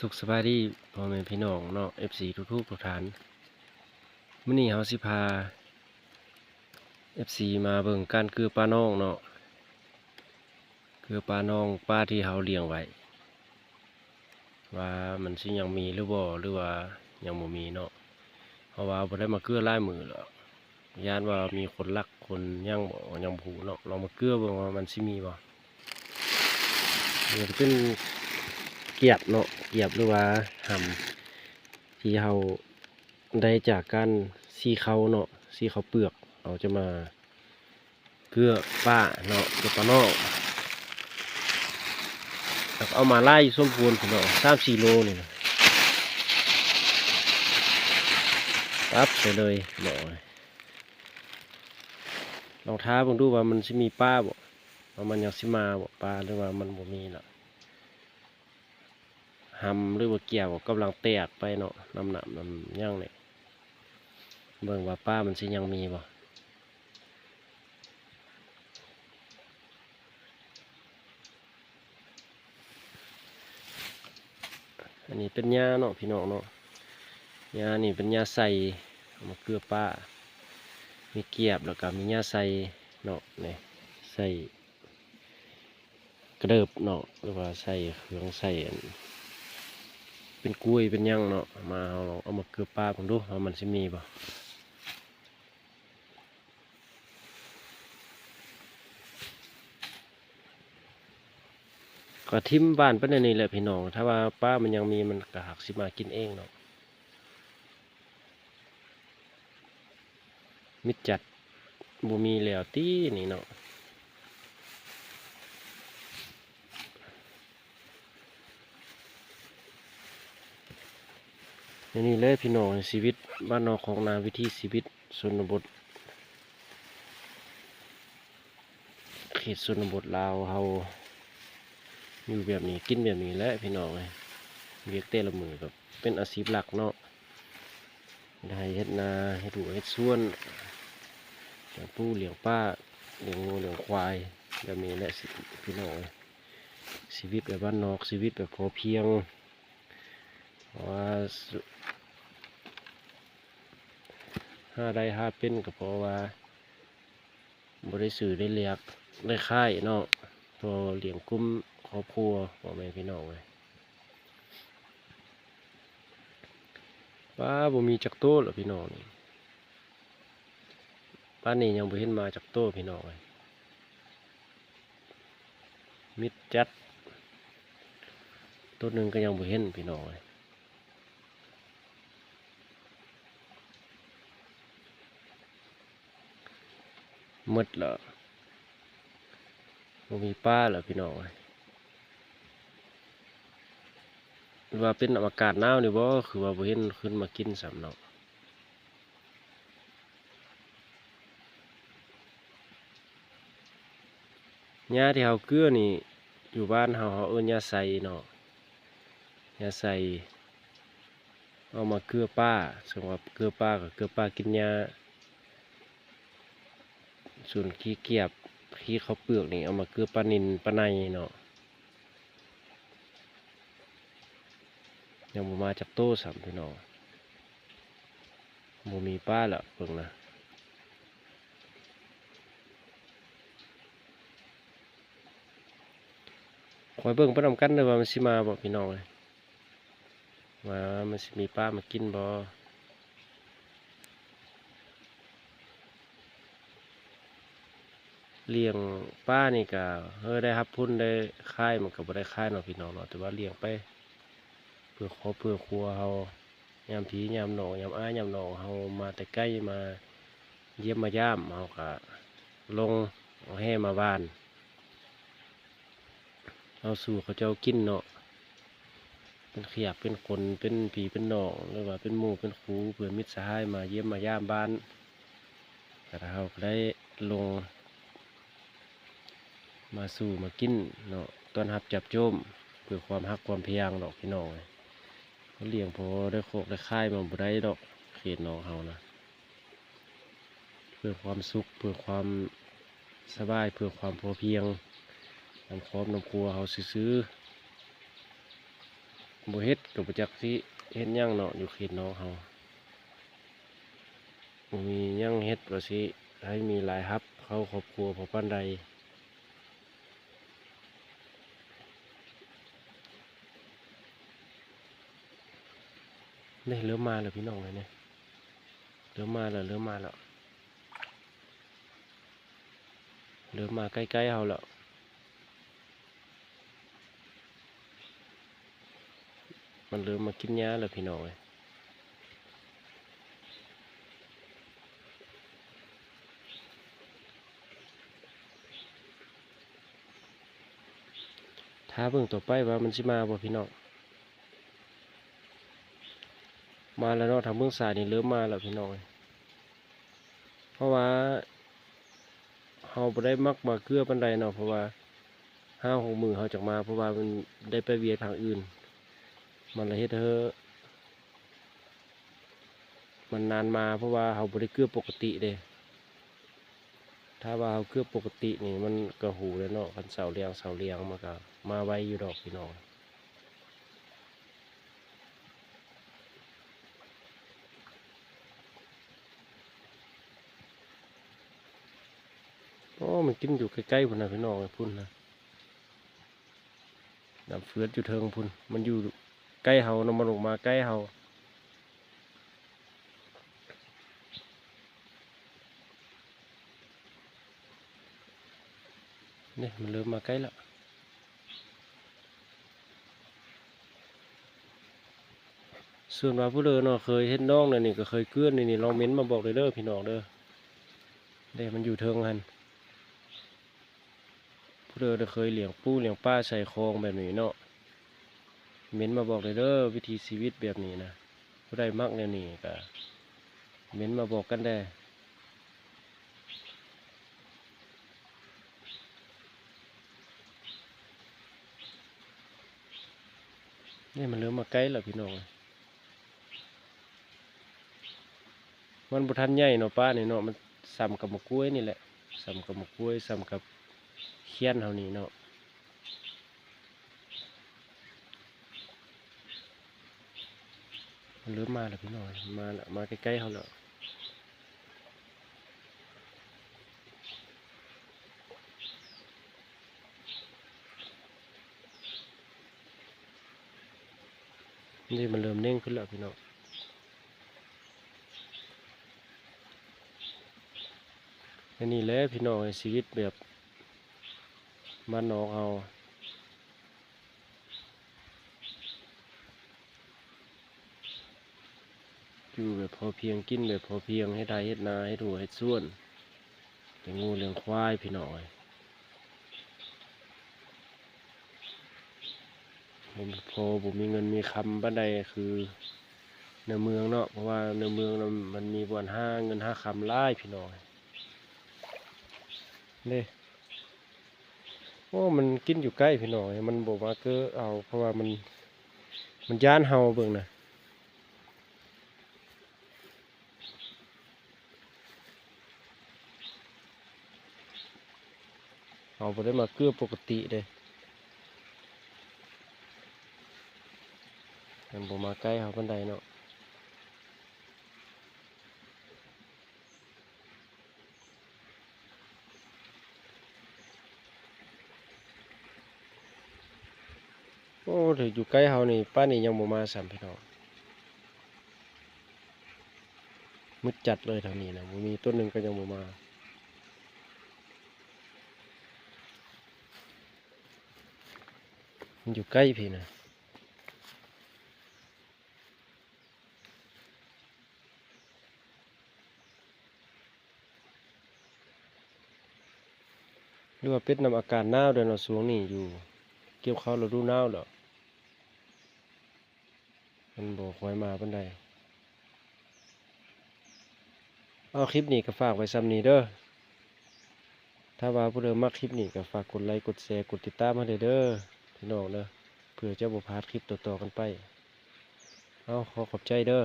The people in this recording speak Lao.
ສຸກສະບາຍດີພໍ່ແມ່ພີ່ນ້ອງເນາະ ເອັຟຊີ ທຸກໆທຸກທ່ານ. ມື້ນີ້ເຮົາຊິພາ ເອັຟຊີ ມາເບິ່ງການເກືອປາໜອງເນາະ, ເກືອປາໜອງ ປາທີ່ເຮົາລ້ຽງໄວ້ ວ່າມັນຊິຍັງມີຫຼືບໍ່ ຫຼືວ່າຍັງບໍ່ມີເນາະ. ເພາະວ່າບໍ່ໄດ້ມາເກືອຫຼາຍມື້ແລ້ວ ຢ້ານວ່າມີຄົນລັກຄົນຫຍັງບໍ່ ຍັງບໍ່ຮູ້ເນາະ. ລອງມາເກືອເບິ່ງວ່າມັນຊິມີບໍ່. ນີ້ກໍເປັນກຽບເນາະ, ກຽບ ຫຼືວ່າຫຳ ທີ່ເຮົາໄດ້ຈາກການສີເຂົ້າເນາະ, ສີເຂົ້າເປືອກ ເຮົາຈະມາເກືອປາເນາະ, ເກືອປາໜອງ. ແລ້ວກໍເອົາມາຫຼາຍສົມຄວນພີ່ນ້ອງ, ສາມສີ່ໂລນີ້ນະ, ປັບໃສ່ເລີຍພີ່ນ້ອງ. ລອງຖ້າເບິ່ງດູວ່າມັນຊິມີປາບໍ່, ວ່າມັນຍັງຊິມາບໍ່ປາ ຫຼືວ່າມັນບໍ່ມີລະ. ຫຳ ຫຼືວ່າກຽບກໍກຳລັງແຕກໄປເນາະ, ນ້ຳໜາມນ້ຳຫຍັງນີ້, ເບິ່ງວ່າປາມັນຊິຍັງມີບໍ່. ອັນນີ້ເປັນຫຍ້າເນາະພີ່ນ້ອງເນາະ, ຫຍ້ານີ້ເປັນຫຍ້າໃສ່ ເອົາມາເກືອປາ, ມີກຽບ ແລ້ວກໍມີຫຍ້າໃສ່ເນາະ, ນີ້ໃສ່ ກະເດີບເນາະ ຫຼືວ່າໃສ່ເຄື່ອງໃສ່ອັນ ເປັນກ້ວຍເປັນຫຍັງເນາະ, ມາເຮົາລອງເອົາມາເກືອປາເບິ່ງດູວ່າມັນຊິມີບໍ່. ກໍຖິ້ມຫວ່ານໄປແນວນີ້ແຫຼະພີ່ນ້ອງ, ຖ້າວ່າປາມັນຍັງມີ ມັນກໍຫາກຊິມາກິນເອງເນາະ. ມິດຈັດ ບໍ່ມີແລ້ວຕິນີ້ເນາະ. ແນວນີ້ແຫຼະພີ່ນ້ອງ, ຊີວິດບ້ານນອກຄອກນາ, ວິຖີຊີວິດຊົນນະບົດ. ເຂດຊົນນະບົດລາວເຮົາ ຢູ່ແບບນີ້ ກິນແບບນີ້ແຫຼະພີ່ນ້ອງເອີຍ. ວຽກແຕ່ລະມື້ກໍເປັນອາຊີບຫຼັກເນາະ, ເຮັດໄຮ່ເຮັດນາ ເຮັດຮົ້ວເຮັດສວນ, ລ້ຽງປູລ້ຽງປາ ລ້ຽງງົວລ້ຽງຄວາຍ ແບບນີ້ແຫຼະພີ່ນ້ອງເອີຍ. ຊີວິດແບບບ້ານນອກ ຊີວິດແບບພໍພຽງ ເພາະວ່າ ຫາໄດ້ຫາເປັນ ກໍເພາະວ່າ ບໍ່ໄດ້ຊື້ໄດ້ລຽກໄດ້ຂາຍເນາະ, ພໍລ້ຽງກຸ້ມຄອບຄົວ ພໍ່ແມ່ພີ່ນ້ອງເອີຍ. ປາບໍ່ມີຈັກໂຕລະພີ່ນ້ອງນີ້, ປານນີ້ຍັງບໍ່ເຫັນມາຈັກໂຕພີ່ນ້ອງເອີຍ. ມິດຈັດ ໂຕໜຶ່ງກໍຍັງບໍ່ເຫັນພີ່ນ້ອງເອີຍ. ໝົດແລ້ວ ບໍ່ມີປາແລ້ວພີ່ນ້ອງເອີຍ. ຫຼືວ່າເປັນອາກາດໜາວນີ້ບໍ່ ຄືວ່າບໍ່ເຫັນຂຶ້ນມາກິນຊ້ຳເນາະ. ຫຍ້າທີ່ເຮົາເກືອນີ້ ຢູ່ບ້ານເຮົາ ເຮົາເອີ້ນຫຍ້າໄຊເນາະ, ຫຍ້າໄຊ ເອົາມາເກືອປາ, ສຳລັບເກືອປາກໍເກືອປາກິນຫຍ້າ. ສ່ວນຂີ້ກຽບ ຂີ້ເຂົ້າເປືອກນີ້ ເອົາມາເກືອປານິນປາໄນເນາະ. ຍັງບໍ່ມາຈັກໂຕຊ້ຳພີ່ນ້ອງ, ບໍ່ມີປາລະເບິ່ງນະ. ຄອຍເບິ່ງໄປນຳກັນເດີວ່າມັນຊິມາບໍ່ພີ່ນ້ອງເອີຍ, ວ່າມັນຊິມີປາມາກິນບໍ່. ລ້ຽງປານີ້ກະ ເອີ ໄດ້ຮັບຜົນໄດ້ຂາຍ ມັນກະບໍ່ໄດ້ຂາຍເນາະພີ່ນ້ອງເນາະ, ແຕ່ວ່າລ້ຽງໄປເພື່ອຄອບເພື່ອຄົວເຮົາ. ຍາມພີ່ຍາມນ້ອງ ຍາມອ້າຍຍາມນ້ອງເຮົາມາແຕ່ໄກ ມາຢ້ຽມມາຢາມ ເຮົາກະລົງເອົາແຫມາຫວ່ານ ເອົາສູ່ເຂົາເຈົ້າກິນເນາະ, ເປັນແຂກເປັນຄົນ ເປັນພີ່ເປັນນ້ອງ ຫຼືວ່າເປັນໝູ່ເປັນຄູ່ ເພື່ອນມິດສະຫາຍມາຢ້ຽມມາຢາມບ້ານ. ກະເຮົາກະໄດ້ລົງມາສູ່ມາກິນເນາະ, ຕ້ອນຮັບຈັບໂຈມ ເພື່ອຄວາມຮັກຄວາມພຽງດອກພີ່ນ້ອງເອີຍ. ເຮົາລ້ຽງພໍໄດ້ຄອກໄດ້ຄາຍມາບໍ່ໄດ້ດອກ ເຂດນອກເຮົານະ. ເພື່ອຄວາມສຸກ ເພື່ອຄວາມສະບາຍ ເພື່ອຄວາມພໍພຽງນຳຄອບນຳຄົວເຮົາຊື່ໆ. ບໍ່ເຮັດກໍບໍ່ຈັກຊິເຮັດຫຍັງເນາະ ຢູ່ເຂດນອກເຮົາ ບໍ່ມີຫຍັງເຮັດວ່າຊິໃຫ້ມີລາຍຮັບເຂົ້າຄອບຄົວພໍປານໃດ. ນີ້ເລີ່ມມາແລ້ວພີ່ນ້ອງເອີຍ ນີ້ເລີ່ມມາແລ້ວ ເລີ່ມມາແລ້ວ ເລີ່ມມາໃກ້ໆເຮົາແລ້ວ. ມັນເລີ່ມມາກິນຫຍ້າແລ້ວພີ່ນ້ອງເອີຍ. ຖ້າເບິ່ງຕໍ່ໄປວ່າມັນຊິມາບໍ່ພີ່ນ້ອງ. ມາແລ້ວເນາະ ທາງເບື້ອງຊ້າຍນີ້ເລີ່ມມາແລ້ວພີ່ນ້ອງເອີຍ. ເພາະວ່າເຮົາບໍ່ໄດ້ມັກມາເກືອປານໃດເນາະ ເພາະວ່າຫ້າຫົກມື້ເຮົາຈັ່ງມາ ເພາະວ່າມັນໄດ້ໄປວຽກທາງອື່ນ ມັນລະເຮັດໃຫ້ມັນນານມາ ເພາະວ່າເຮົາບໍ່ໄດ້ເກືອປົກກະຕິເດ້. ຖ້າວ່າເຮົາເກືອປົກກະຕິນີ້ມັນກະຫູແລ້ວເນາະ ຄັນເຊົາແລ້ງ ເຊົາແລ້ງມັນກະມາໄວຢູ່ດອກພີ່ນ້ອງ. ໂອ້ ມັນກິນຢູ່ໃກ້ໆພຸ້ນນະພີ່ນ້ອງເອີຍ ພຸ້ນນະ ນ້ຳເຟືອດຢູ່ເທິງພຸ້ນ ມັນຢູ່ໃກ້ເຮົາເນາະ ມັນລົງມາໃກ້ເຮົາ. ນີ້ມັນເລີ່ມມາໃກ້ແລ້ວ. ສ່ວນວ່າຜູ້ໃດເນາະ ເຄີຍເຮັດໜອງແນວນີ້ ກໍເຄີຍເກືອແນວນີ້ ລອງເມັ້ນມາບອກໄດ້ເດີພີ່ນ້ອງເດີ. ເດ້ ມັນຢູ່ເທິງຫັ້ນ. ຜູ້ໃດເຄີຍລ້ຽງປູລ້ຽງປາໃສ່ຄອງແບບນີ້ເນາະ ເມັ້ນມາບອກໄດ້ເດີ ວິຖີຊີວິດແບບນີ້ນະ. ຜູ້ໃດມັກແນວນີ້ກໍເມັ້ນມາບອກກັນແດ່. ນີ້ມັນເລີ່ມມາໃກ້ແລ້ວພີ່ນ້ອງເອີຍ. ມັນບໍ່ທັນໃຫຍ່ເນາະ ປານີ້ເນາະ ມັນສ່ຳກັບໝາກກ້ວຍນີ້ແຫຼະ ສ່ຳກັບໝາກກ້ວຍ ສ່ຳກັບຂຽນເຮົານີ້ເນາະ. ມັນເລີ່ມມາແລ້ວພີ່ນ້ອງ ມາແລ້ວ ມາໃກ້ໆເຮົາແລ້ວ. ນີ້ມັນເລີ່ມເໜັງຂຶ້ນແລ້ວພີ່ນ້ອງ. ອັນນີ້ແຫຼະພີ່ນ້ອງເອີຍ ຊີວິດແບບບ້ານນອກເຮົາ ຢູ່ແບບພໍພຽງ ກິນແບບພໍພຽງ ເຮັດໄຮ່ເຮັດນາ ເຮັດຮົ້ວເຮັດສວນ ລ້ຽງງົວລ້ຽງຄວາຍພີ່ນ້ອງເອີຍ. ບໍ່ພໍ ບໍ່ມີເງິນມີຄຳປານໃດຄືໃນເມືອງເນາະ ເພາະວ່າໃນເມືອງນະ ມັນມີບ່ອນຫາເງິນຫາຄຳຫຼາຍພີ່ນ້ອງເອີຍ. ເດ້ ໂອ້ ມັນກິນຢູ່ໃກ້ພີ່ນ້ອງເອີຍ ມັນບໍ່ມາເກີເອົາ ເພາະວ່າມັນ ມັນຢ້ານເຮົາ ເບິ່ງນະ. ເຮົາບໍ່ໄດ້ມາເກືອປົກກະຕິເດ້ ມັນບໍ່ມາໃກ້ເຮົາປານໃດເນາະ. ໂອ້ ຖ້າຢູ່ໃກ້ເຮົານີ້ ປານນີ້ຍັງບໍ່ມາຊ້ຳພີ່ນ້ອງ. ມືດຈັດເລີຍແຖວນີ້ນະ ບໍ່ມີຕົ້ນໜຶ່ງກໍຍັງບໍ່ມາ. ມັນຢູ່ໃກ້ພີ້ນະ. ຫຼືວ່າເປັນນຳອາກາດໜາວແດ່ເນາະ ຊ່ວງນີ້ຢູ່ ກ່ຽວເຂົ້າລະດູໜາວແລ້ວ ມັນບໍ່ຄ່ອຍມາປານໃດ. ເອົາ ຄລິບນີ້ກໍຝາກໄວ້ສ່ຳນີ້ເດີ. ຖ້າວ່າຜູ້ໃດມັກຄລິບນີ້ກໍຝາກກົດໄລ ກົດແຊ ກົດຕິດຕາມໃຫ້ແດ່ເດີ ພີ່ນ້ອງເດີ ເພື່ອຈະບໍ່ພາດຄລິບຕໍ່ໆກັນໄປ. ເອົາ ຂໍຂອບໃຈເດີ.